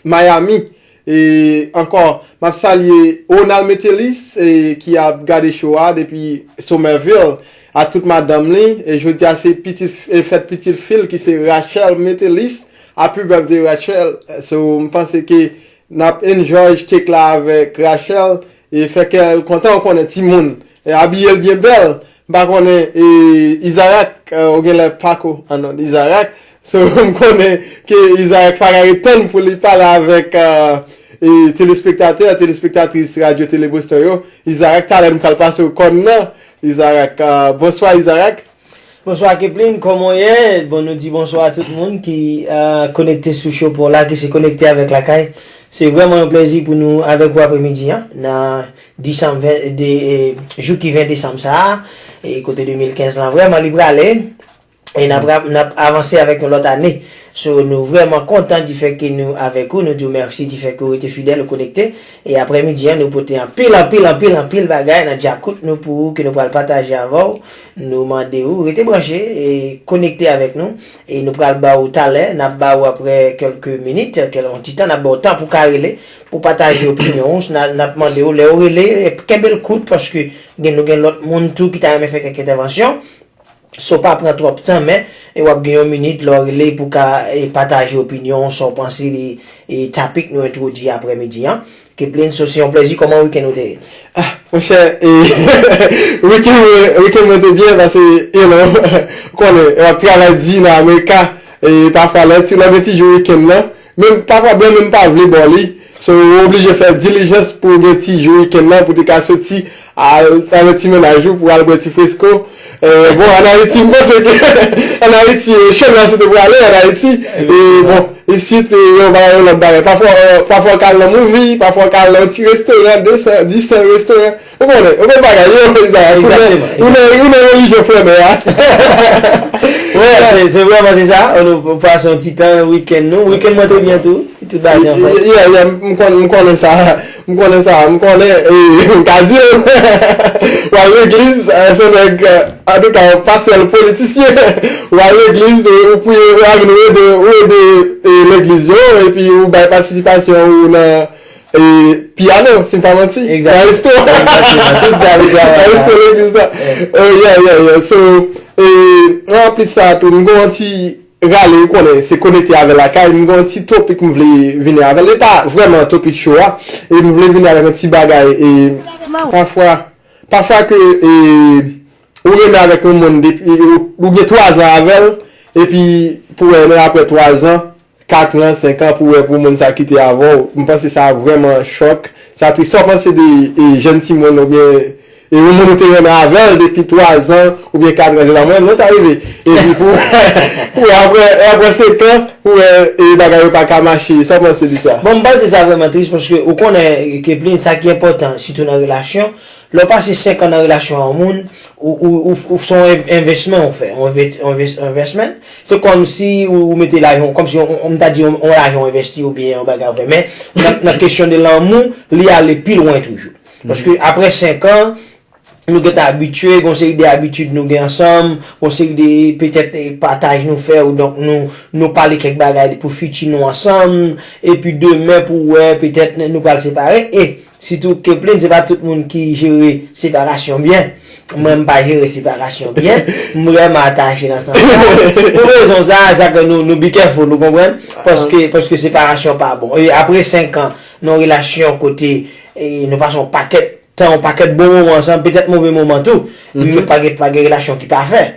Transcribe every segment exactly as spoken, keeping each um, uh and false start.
Miami. E ankò, m ap salye Ronald Metelis, e, ki ap gade show a depi Somerville, ak tout madanm li. E jodi a se pitit, e, fèt pitit fi l ki se Rachel Metelis. Happy birthday, Rachel. So, m panse ke n ap enjoy cake la avèk Rachel. E fè kè l kontan, ou konnen, timoun. E abiye l byen bèl. M pa konnen, e, Izarak, e, ou genlè pako, ah non, Izarak. So, m konnen ke Izarak pa ka ret tann pou li pale avèk, e, e, telespektatè, telespektatris Radyo Tele Boston yo. Izarak, talè m pral pase w kòn nan. Izarak, e, bonswa, Izarak. Bonswa, Keplin, kòman w ye? Bon, nou di bonswa a tout moun ki, e, konekte sou show pa w la, ki se Konekte avèk Lakay. Se vrèman yon plèzi pou nou avèk ou aprèmidi an, nan desanm ven, de, e, jou ki ven desanm sa a, e kote de mil kenz lan vrèman li prale, e n ap, n ap avanse avèk yon lòt ane. So, nou vrèman kontan di fè ke nou avèk ou, nou di w mèsi di fè ke w rete fidèl, ou konekte. E aprèmidi an, nou pote anpil, anpil, anpil, anpil bagay nan djakout nou pou ou, ke nou pral pataje avè w. Nou mande w rete branche e konekte avèk nou. E nou pral ba w talè, n ap ba w aprè kèlke minit, kèl, yon ti tan, n ap ba w tan pou w ka rele, pou pataje opinyon w. N a, n ap mande w, lè w rele, kenbe l kout, paske gen, nou gen lòt moun tou ki ta renmen fè kèk entèvansyon. So, pa pran twòp tan, men, e w ap gen yon minit lè w rele pou w ka, e, pataje opinyon w, sa w panse de, e, topic nou entwodui aprèmidi an. Keplin, so, se yon plèzi, kòman wikenn ou te ye? Ah, monchè, e, wikenn mwen, wikenn mwen te byen, paske, you know, ou konnen, w ap travay di nan Amerika, e pafwa lè ti, lè gen ti jou wikenn nan, menm pafwa byen menm pa vle ba w li, so, ou oblije fè dilijans pou w gen ti jou wikenn nan, pou w te ka soti al avèk ti mennaj ou, pou w al bwè ti fresko. E, bon, ann Ayiti, m panse ke, ann Ayiti, e, chomè sou te prale ann Ayiti. E, bon, isit, e, yon bagay, yon lòt bagay. Pafwa, e, pafwa w ka al nan movie, pafwa w ka al nan yon ti restoran, de san, dis san restoran. Ou konnen, ou konn bagay yo, Izarak. Ou nan, ou nan, ou nan relijyon flannè a. Wè, se, se vrèman se sa. Nou pase yon ti tan, wikenn nou. Wikenn mwen te byen tou. Tout bagay anfòm. Yeah, yeah, m konn, m konnen sa. M konnen sa. M konnen, e, m ka di w. W al legliz, e, se yon nèg, e, antouka, pa sèl politisyen. W al legliz, ou, ou priye, ou, I mean, ou ede, ou ede, e, legliz yo, epi ou bay patisipasyon ou nan, e, piyano, si m pa manti. Egzakteman. Maestro. Egzakteman. Tout sa, tout sa. Maestro legliz la. Yeah. Oh, yeah, yeah, yeah. So, e, anplis sa tou, m gen yon ti rale, ou konnen, se konekte avè lakay, m gen yon ti topik m vle vini avè l. E pa vrèman topik cho a. E m vle vini avèk yon ti bagay, e pafwa, pafwa ke, e, ou renmen avèk yon moun depi, e, ou, ou gen twa zan avè l, epi pou wè, men apre twa zan, kat an, senk an, pou wè pou moun sa kite avè w. M panse sa vrèman chòk. Sa tris. Sa w panse de, e, jèn timoun oubyen, e, yon moun ou te renmen avè l depi twa zan oubyen kat an, se pa mwen, non, sa rive. Epi pou, pou wè apre, apre senk an, pou wè, e, bagay yo pa ka mache. Sa w panse de sa? Bon, m panse sa vrèman tris paske ou konnen, Keplin, sa ki enpòtan, sitou nan relasyon, lè w pase senk an nan relasyon a yon moun, ou, ou, ou, ou se yon en-, envèsman ou fè, yon envè-, envè-, envèsman. Se kòmsi ou, ou mete lajan, kòmsi yon, yon, m ta di yon, yon lajan ou envèsti oubyen yon bagay ou fè. Men, nan, nan kesyon de lanmou, li ale pi lwen toujou. Paske apre senk an, nou gentan abitye, gon seri de abitid nou gen ansanm, gon seri de, petèt, e, pataj nou fè, ou donk nou, nou pale kèk bagay pou fiti nou ansanm, epi demen pou wè, petèt, nou pral separe. E, sitou Keplin, se pa tout moun ki jere separasyon byen. Mwen, m pa jere separasyon byen. M vrèman atache nan sans sa. Pou rezon sa, sa ke nou, nou be careful, ou konprann? Paske, paske separasyon pa bon. E apre senk an, nan yon relasyon kote, e, nou pase yon pakèt tan, yon pakèt bon moman ansanm, petèt move moman tou. Men pa gen, pa gen relasyon ki pafè.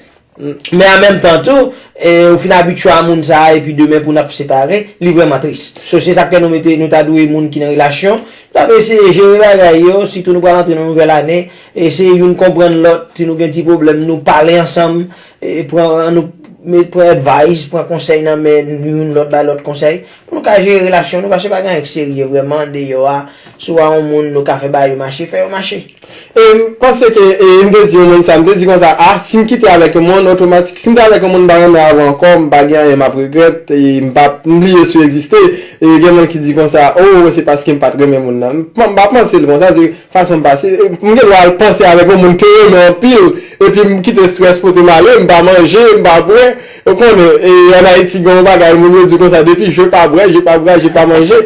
Men an menm tan tou, e, ou fin abitye a moun sa a, epi demen pou n ap separe, li vrèman tris. So, se sa k fè nou mete, nou ta dwe moun ki nan relasyon, nou ta dwe eseye jere bagay yo, sitou nou pral antre nan nouvèl ane, eseye youn konprann lòt, si nou gen ti pwoblèm, nou pale ansanm, e, pran, nou, men, pran advice, pran konsèy nan men youn lòt, bay lòt konsèy, pou nou ka jere relasyon nou, paske pa gen anyen k serye vrèman andeyò a, si w a yon moun, nou ka fè bagay yo mache, fè yo mache. E m panse ke, e, m te di yon moun sa, m te di konsa, ah, si m kite avèk yon moun, otomatik, si m te avèk yon moun m pa renmen avan ankò, m pa gen anyen m ap regrèt, e m p ap, m bliye si w egziste. E gen moun ki di konsa, oh, se paske m pa t renmen moun nan. M, m pa panse l konsa, se fason m pase. E m gen dwa al panse avèk yon moun ke m renmen anpil, epi m kite estrès pote m ale, m pa manje, m pa bwè, Ou konnen, e, ann Ayiti, gen yon bagay, moun yo di konsa, depi je pa bwè, je pa bwè, je pa manje.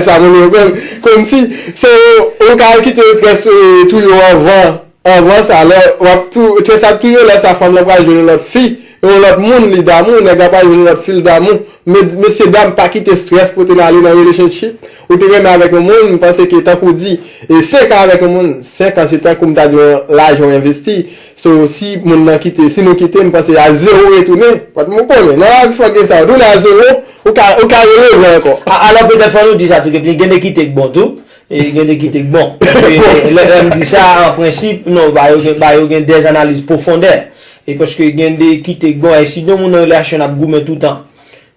Sa, moun yo konn, konn si, so, ou ka kite strès, e, touye w anvan, anvan sa, lè w ap tou, strès ap touye w, lè sa, fanm lan pral jwenn yon lòt fi, yon lòt moun, li damou, nèg la pral jwenn yon lòt fi, l damou. Men, mesye dam, pa kite strès pote n ale nan relationship. Ou te renmen avèk yon moun, m panse ke tankou w di, e senk an avèk yon moun, senk an se tankou m ta di w lajan w envesti. So, si moun nan kite, si nou kite, m panse a zewo retounen. Paske m konnen, nan lavi fòk gen sa, w tounen a zewo, ou ka, ou ka relevan ankò. A- Alò, petèt fò nou di sa tou, Kepling, gen de kite k bon tou, e gen de kite k bon. Paske lè, lè m di sa, an prensip, non, ba yo gen, ba yo gen dè analiz pwofondè. E paske gen de kite k bon, e si de moun nan relasyon n ap goumen toutan,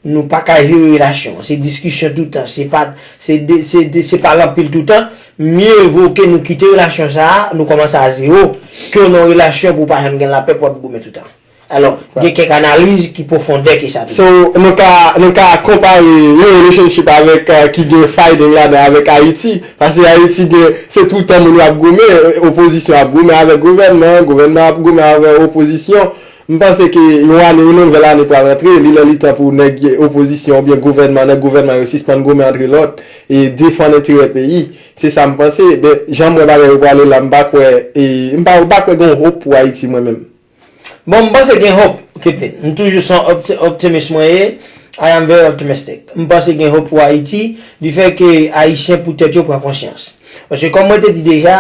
nou pa ka jere relasyon an. Se diskisyon toutan. Se pa, se de, se de, se pale anpil toutan. Mye vo ke nou kite relasyon sa a, nou kòmanse a zewo, ke w nan yon relasyon pou w pa janm gen lapè, pou w ap goumen toutan. Alò, gen kèk analiz ki pwofondè ke sa tou. So, nou ka, nou ka konpare yon relationship avèk, eh, ki gen fighting ladan avèk Ayiti. Paske Ayiti gen, se toutan moun yo ap goumen, eh, opozisyon ap goumen avèk gouvènman, gouvènman ap goumen avèk opozisyon. M panse ke yon ane, yon nouvèl ane pral antre, li lè li tan pou nèg opozisyon oubyen gouvènman, nèg gouvènman yo sispann goumen antre lòt e defann enterè peyi. Se sa m panse. Ben, jan m wè bagay yo prale la, m pa kwè, e, m pa, m pa kwè gen yon hope pou Ayiti, mwen menm. Bon, m panse gen hope, Kepling. M toujou se yon opti-, optimist mwen ye. I am very optimistic. M panse gen hope pou Ayiti, di fè ke Ayisyen pou tèt yo pran konsyans. Paske kòm mwen te di deja,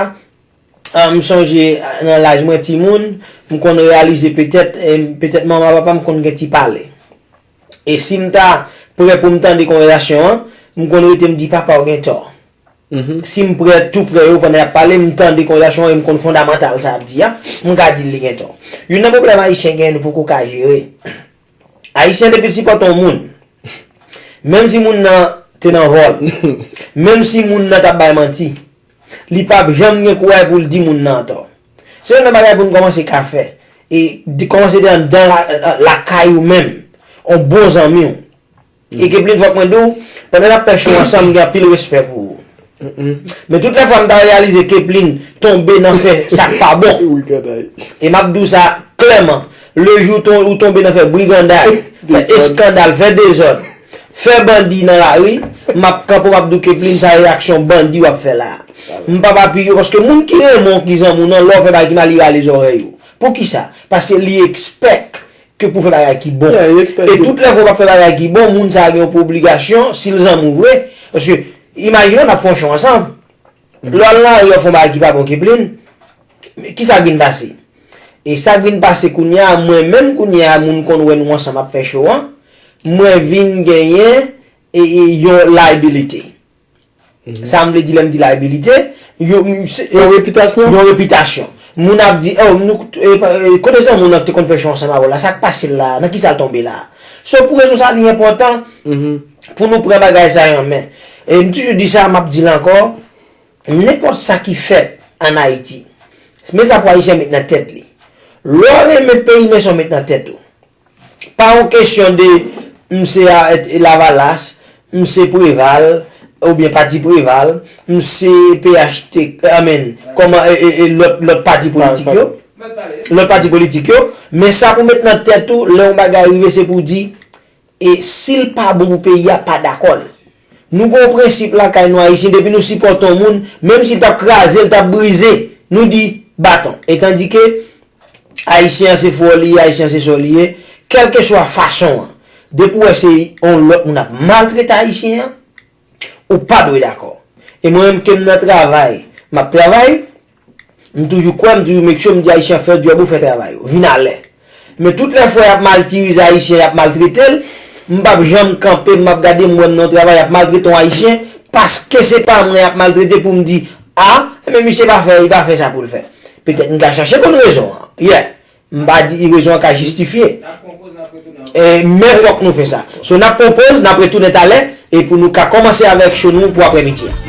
ah, m sonje, ah, nan laj mwen timoun, m konn reyalize petèt, eh, petèt manman papa m konn gen ti pale. E si m ta prè pou m tande konvèsasyon an, m konn rete m di papa w gen tò. Si m prè, tou prè yo, pandan y ap pale, m tande konvèsasyon an e m konn fondamantal sa y ap di a, m ka di l li gen tò. Youn nan pwoblèm Ayisyen genyen nou poko ka jere. Ayisyen depi l sipòte yon moun, menm si moun nan te nan vòl, menm si moun nan t ap bay manti, li p ap janm gen kouraj pou l di moun nan antò. Se youn nan bagay pou n kòmanse ka fè. E di, kòmanse de anndan la, la, lakay ou menm, yon bon zanmi w. E Keplin, fòk mwen di w, pandan n ap fè show ansanm, m gen anpil respè pou ou. Men tout lè fwa m ta reyalize Keplin tonbe nan fè sa k pa bon. E m ap di w sa klèman, le jou ton-, ou tonbe nan fè briganday, fè eskandal, fè dezòd, fè bandi nan lari, m ap kanpe, m ap di w, Keplin, sa reyaksyon bandi w ap fè la. M p ap apiye w, paske moun ki renmen w, ki zanmi w nan, lè w fè bagay ki mal, li rale zòrèy ou. Poukisa? Paske li expect ke pou fè bagay ki bon. E tout lè fwa w ap fè bagay ki bon, moun sa a gen yon obligasyon, si l zanmi w vre, paske, imajine w n ap fè yon show ansanm. Lè w al nan lari, w ap fè yon bagay ki pa bon, Keplin, kisa k vin pase? E sa k vin pase kounye a, mwen menm kounye a, moun konn wè nou ansanm ap fè show an, mwen vin genyen, e, e, yon liability. Sa m vle di lè m di liability, yo, m, se, yon repitasyon. Yon repitasyon. Moun ap di, oh, nou, e, e, kote zanmi w nan ki te konn fè show ansanm avè w la, sa k pase l la, nan kisa l tonbe la? So, pou rezon sa, li enpòtan pou nou pran bagay sa yo an men. E m toujou di sa, m ap di l ankò, nenpòt sa ki fèt ann Ayiti, men sa pou Ayisyen met nan tèt li. Lè w renmen peyi, men sa w met nan tèt ou. Pa yon kesyon de m se a, e, Lavalas, m se Preval, oubyen pati Preval, m se P H T, amen, kòman, e, e, e, lòt, lòt pati politik yo. Lòt pati politik yo. Men sa pou met nan tèt ou, lè yon bagay rive, se pou di, e si l pa bon pou peyi a, pa dakò l. Nou gen yon prensip lakay nou Ayisyen, depi nou sipòte yon moun, menm si l t ap kraze, l t ap brize, nou di baton. E tandike, Ayisyen an se frè w li ye, Ayisyen an se sè w li ye, kèlkeswa fason an, depi w wè se yon lòt moun ap maltrete Ayisyen an, ou pa dwe dakò. E mwen menm ke m nan travay, m ap travay, m toujou kwè, m toujou make sure, m di Ayisyen an fè djòb ou, fè travay ou, vin alè. Men tout lè fwa y ap matirize Ayisyen, y ap maltrete l, m p ap janm kanpe, m ap gade, m wè m nan yon travay, y ap maltrete yon Ayisyen, paske se pa mwen y ap maltrete pou m di, a, enben misye pa fè, li pa fè sa pou l fè. Petèt m ka chache konn rezon an. Yeah. M pa di rezon an ka jistifye. E, men fòk nou fè sa. So, n ap konpoz, n ap retounen talè, e pou nou ka kòmanse avèk show nou pou aprèmidi a.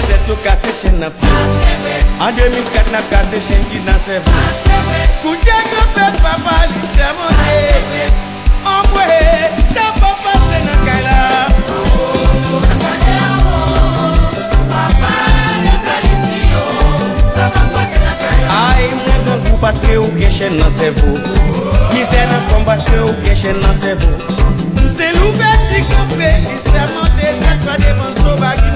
Sèt yo kase chenn nan fou. An de mil kat n ap kase chenn ki nan sèvo. Koutye granpè papa li fè monte. Anmwe, sa pa pase nan kay la. Ay, mwen grangou paske ou gen chenn nan sèvo. Mizè nan kò m paske ou gen chenn nan sèvo. M se louvèti kanpe, li sèmante, sèt fwa devan soba ki